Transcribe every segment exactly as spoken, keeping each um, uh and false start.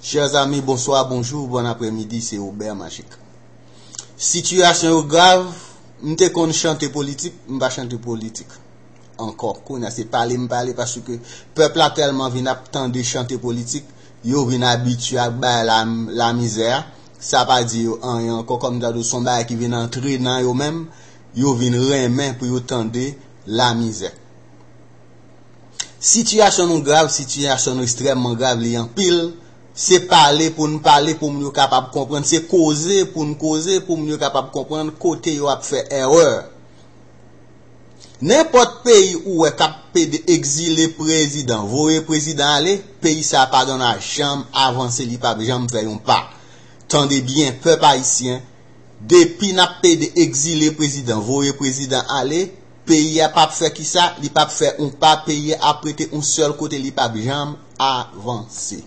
Chers amis, bonsoir, bonjour, bon après-midi, c'est Robert Magic. Sitiyasyon yo grav, m te konn chante politik, m pa chante politik ankò. Kounye a se pale m pale paske pèp la tèlman vin ap tande chante politik, yo vin abitye ak bagay la, lamizè a. Sa pa di yo anyen ankò, kòm ta di w se yon bagay ki vin antre nan yo menm, yo vin renmen pou yo tande lamizè. Sitiyasyon nou grav, sitiyasyon nou ekstrèmman grav, li anpil. Se pale pou n pale, pou moun yo kapab konprann. Se koze pou n koze, pou moun yo kapab konprann kote yo ap fè erè. Nenpòt peyi ou wè k ap pede egzile prezidan, voye prezidan ale, peyi sa a pa gen janm avanse, li p ap janm fè yon pa. Tande byen, pèp ayisyen, depi n ap pede egzile prezidan, voye prezidan ale, peyi a p ap fè kisa? Li p ap fè yon pa, peyi a ap rete yon sèl kote, li p ap janm avanse.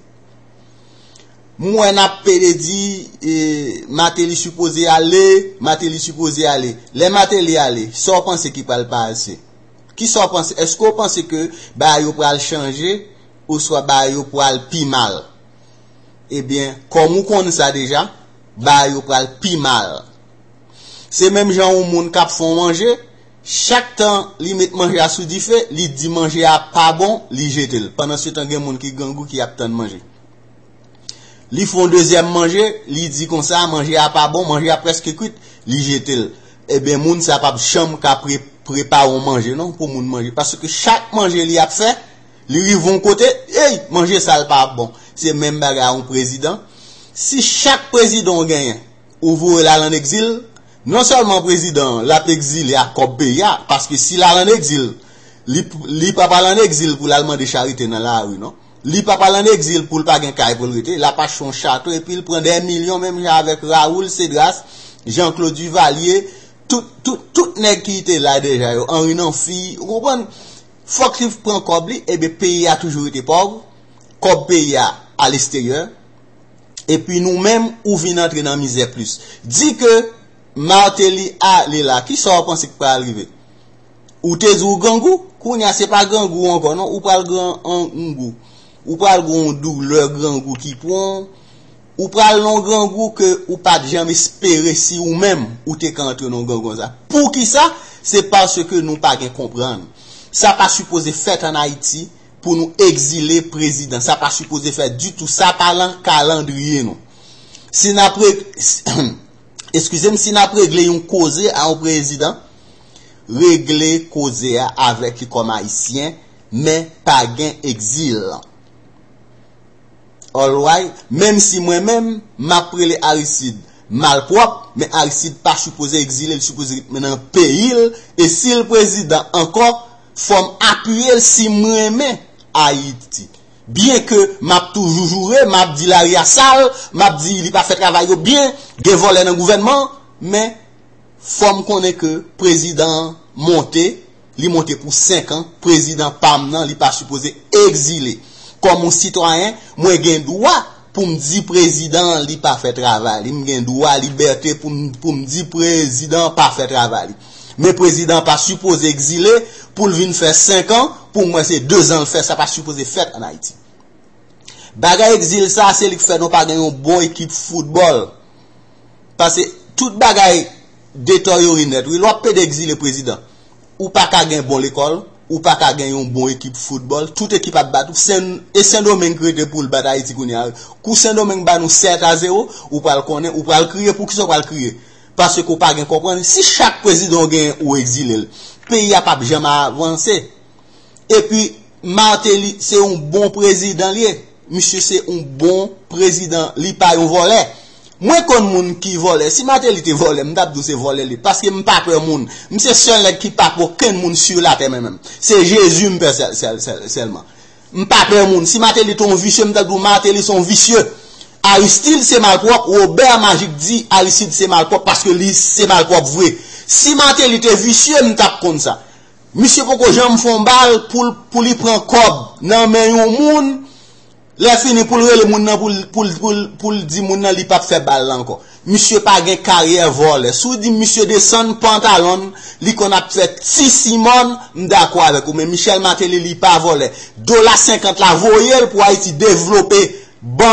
M wè n ap pede di, e, Martelly sipoze ale, Martelly sipoze ale. Lè Martelly ale, sa w panse ki pral pase? Kisa w panse? Èske w panse ke bagay yo pral chanje oswa bagay yo pral pi mal? Ebyen, kòm ou konn sa deja, bagay yo pral pi mal. Se menm jan yon moun k ap fè yon manje, chak tan li met manje a sou dife, li di manje a pa bon, li jete l. Pandansetan, gen moun ki grangou ki ap tann manje. Li fè yon dezyèm manje, li di konsa, manje a pa bon, manje a prèske kwit, li jete l. Ebyen, moun sa p ap janm ka pre-, prepare yon manje, non, pou moun manje. Paske chak manje li ap fè, li rive yon kote, ey, manje sa l pa ap bon. Se menm bagay a yon prezidan. Si chak prezidan w genyen, ou voye l al ann egzil, non sèlman prezidan an, l ap egzile ak kòb peyi a, paske si l al ann egzil, li, li p ap al ann egzil pou l al mande charite nan lari, non. Li p ap al ann egzil pou l pa gen kay pou l rete, l ap achte yon chato epi l pran dè milyon menm jan avèk Raoul Cédras, Jean Claude Duvalier, tout, tout, tout nèg ki te la deja yo, Henri Namphy, ou konprann? Fòk li pran kòb li, ebyen peyi a toujou rete pòv, kòb peyi a a lesteriyè, epi nou menm, ou vin antre nan mizè plis. Di ke Martelly ale la, kisa w panse k pral rive? Ou te di w grangou, kounye a se pa grangou ankò non, ou pral gran an grangou. Ou pral gen yon doulè grangou ki pran w. Ou pral nan yon grangou ke ou pa t janm espere si ou menm ou te ka antre nan yon grangou konsa. Poukisa? Se paske nou pa gen konprann. Sa pa sipoze fèt ann Ayiti pou nou egzile prezidan. Sa pa sipoze fèt ditou. Sa pa lan kalandriye nou. Si n ap re-, eskize m, si n ap regle yon koze a yon prezidan, regle koze a avèk li kòm Ayisyen, men pa gen egzil. Alright? Menm si mwen menm, m ap rele Aristide malpwòp, men Aristide pa sipoze egzile, li sipoze ret nan peyi l, e si l prezidan ankò, fò m apiye l si m renmen Ayiti. Byenke m ap toujou joure, m ap di lari a sal, m ap di li pa fè travay yo byen, gen vòlè nan gouvènman, men fò m konnen ke prezidan an monte, li monte pou senk an, prezidan pa m nan, li pa sipoze egzile. Kòm yon sitwayen, mwen gen dwa pou m di prezidan an li pa fè travay li, m gen dwa, libète pou m, pou m di prezidan an pa fè travay li. Men prezidan an pa sipoze egzile pou l vin fè senk an, pou mwen se dezan l fè, sa pa sipoze fèt ann Ayiti. Bagay egzil sa, se li k fè nou pa gen yon bon ekip foutbòl. Paske tout bagay deteryore nèt. Wi, lè w ap pede egzile prezidan, ou pa ka gen bon lekòl, ou pa ka gen yon bon ekip foutbòl, tout ekip ap bat ou. Sen, e Sendomeng k rete pou l bat Ayiti kounye a. Kou Sendomeng ba nou sèt a zewo, ou pral konnen, ou pral kriye. Poukisa w pral kriye? Paske w pa gen konprann. Si chak prezidan w genyen ou egzile l, peyi a p ap janm avanse. Epi, Martelly se yon bon prezidan li ye. Misye se yon bon prezidan, li pa yon vòlè. Mwen konn moun ki vòlè. Si Martelly te vòlè, m t ap di w se vòlè li ye. Paske m pa pè moun. M se sèl nèg ki pa pè okenn moun sou latè mwen menm. Se Jezi m pè sèl, sèl, sèl, sèlman. M pa pè moun. Si Martelly te yon visye, m t ap di w Martelly se yon visye. Aristide se malpwòp, Robert Magic di Aristide se malpwòp paske li se malpwòp vre. Si Martelly te visye, m t ap konn sa. Misye poko janm fè yon bal pou l, pou li pran kòb nan men yon moun, lè fini pou l rele moun nan pou l, pou l, pou l, pou l di moun nan li p ap fè bal la ankò. Misye pa gen karyè vòlè. Si w di misye desann pantalon l, li konn ap fè ti simòn, m dakò avèk ou. Men Michel Martelly, li pa vòlè. Dola senkant la, voye l pou Ayiti devlope. Ban